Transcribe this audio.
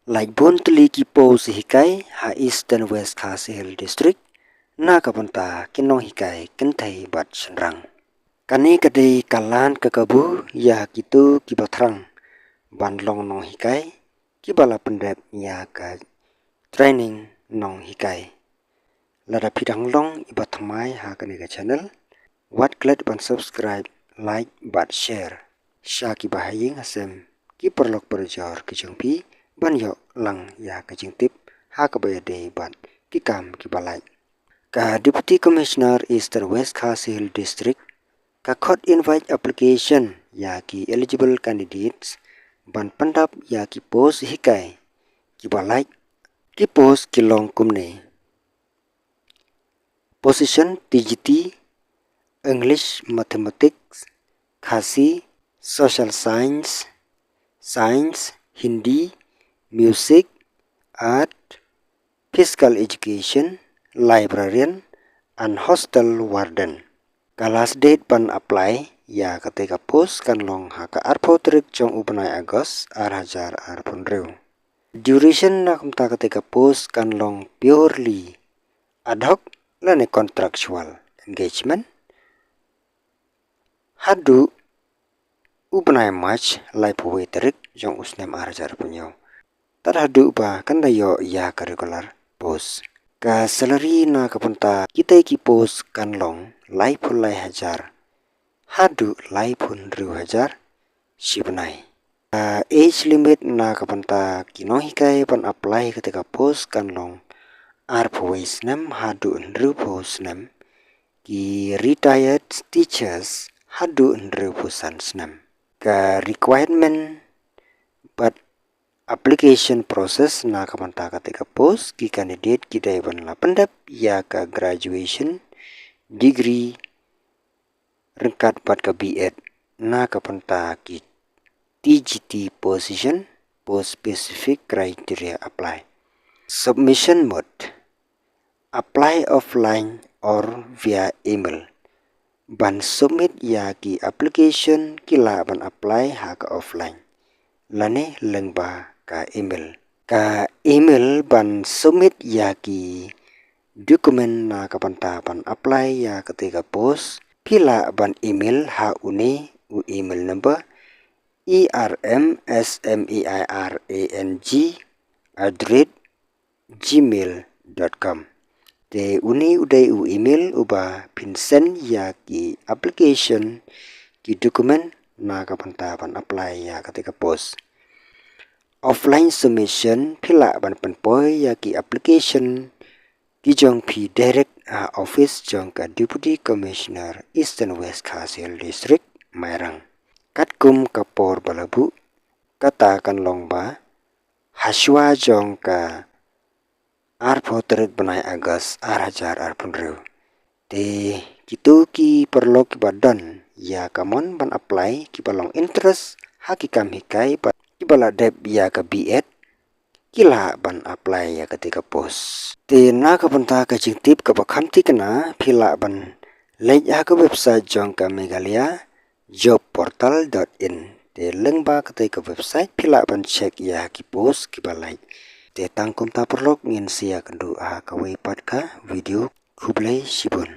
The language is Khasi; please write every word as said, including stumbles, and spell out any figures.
Lait bun tylli ki post hikai ha Eastern West Khasi Hills District na ka bynta ki nonghikai kynthei bad shynrang. Kane ka dei ka lan ka kabu ïa kito kiba thrang ban long nonghikai kiba la pyndep ïa ka training nonghikai. Lada phi dang long iba thymmai ha kane ka channel, wat klet ban subscribe, like bad share sha kiba ha ïing ha sem, ki paralok parajor ki jong phi, ban ïoh lang ïa ka jingtip ha kaba ïadei bad ki kam kiba lait. Ka Deputy Commissioner Eastern West Khasi Hills District ka khot invite application ïa ki eligible candidates ban pyndap ïa ki post hikai kiba lait. Ki post ki long kumne: position T G T, English, Mathematics, Khasi, Social Science, Science, Hindi, Music, Art, Physical Education, Librarian and Hostel Warden. Ka last date ban apply ïa kata ka post kan long ha ka arphew tarik jong u bnai August ar hajar arphew hynriew. Duration na kumta kata ka post kan long purely ad hoc lane contractual engagement haduh u bnai March laiphew wei tarik jong u snem ar hajar arphew hynñiew. Tad haduh ba kan da ïoh ïa ka regular post. Ka salary na ka bynta kita ki post kan long laiphew lai hajar haduh laiphew hynriew hajar shi bnai. Ka age limit na ka bynta ki nonghikai ban apply kata ka post kan long arphew wei snem haduh hynriewphew snem. Ki retired teachers haduh hynriewphew san snem. Ka requirement bad application process na ka bynta kata ka post, ki candidate ki dei ban la pyndep ïa ka graduation degree ryngkat bad ka B.Ed na ka bynta ki T G T position, post specific criteria apply. Submission mode: apply offline or via email. Ban submit ïa ki application ki lah ban apply ha ka offline lane lyngba ka email. Ka email ban submit ïa ki document na ka bynta ban apply ïa kata ka post, phi lah ban email ha une u email number: E R M S M E I R A N G at the rate gmail dot com. Te une u dei u email uba phin send ïa ki application, ki document na ka bynta ban apply ïa kata ka post. Offline submission, phi lah ban pynpoi ïa ki application ki jong phi direct ha office jong ka Deputy Commissioner Eastern West Khasi Hills District, Mairang. Katkum ka por ba la buh, kata kan long ba hashwa jong ka arphew tarik bnai August ar hajar arphew hynriew. Te kito ki paralok kiba don ïa ka mon ban apply, kiba long interest ha ki kam hikai bad kiba la dep ïa ka B.Ed, ki lah ban apply ïa kata ka post. Te na ka bynta ka jingtip kaba kham thikna, phi lah ban leit ha ka website jong ka Meghalaya job portal dot in. Te lyngba kata ka website phi lah ban check ïa ki post kiba lait. Te tang kumta paralok, ngin sa ïakynduh ha kawei pat ka video. Khublei shibun.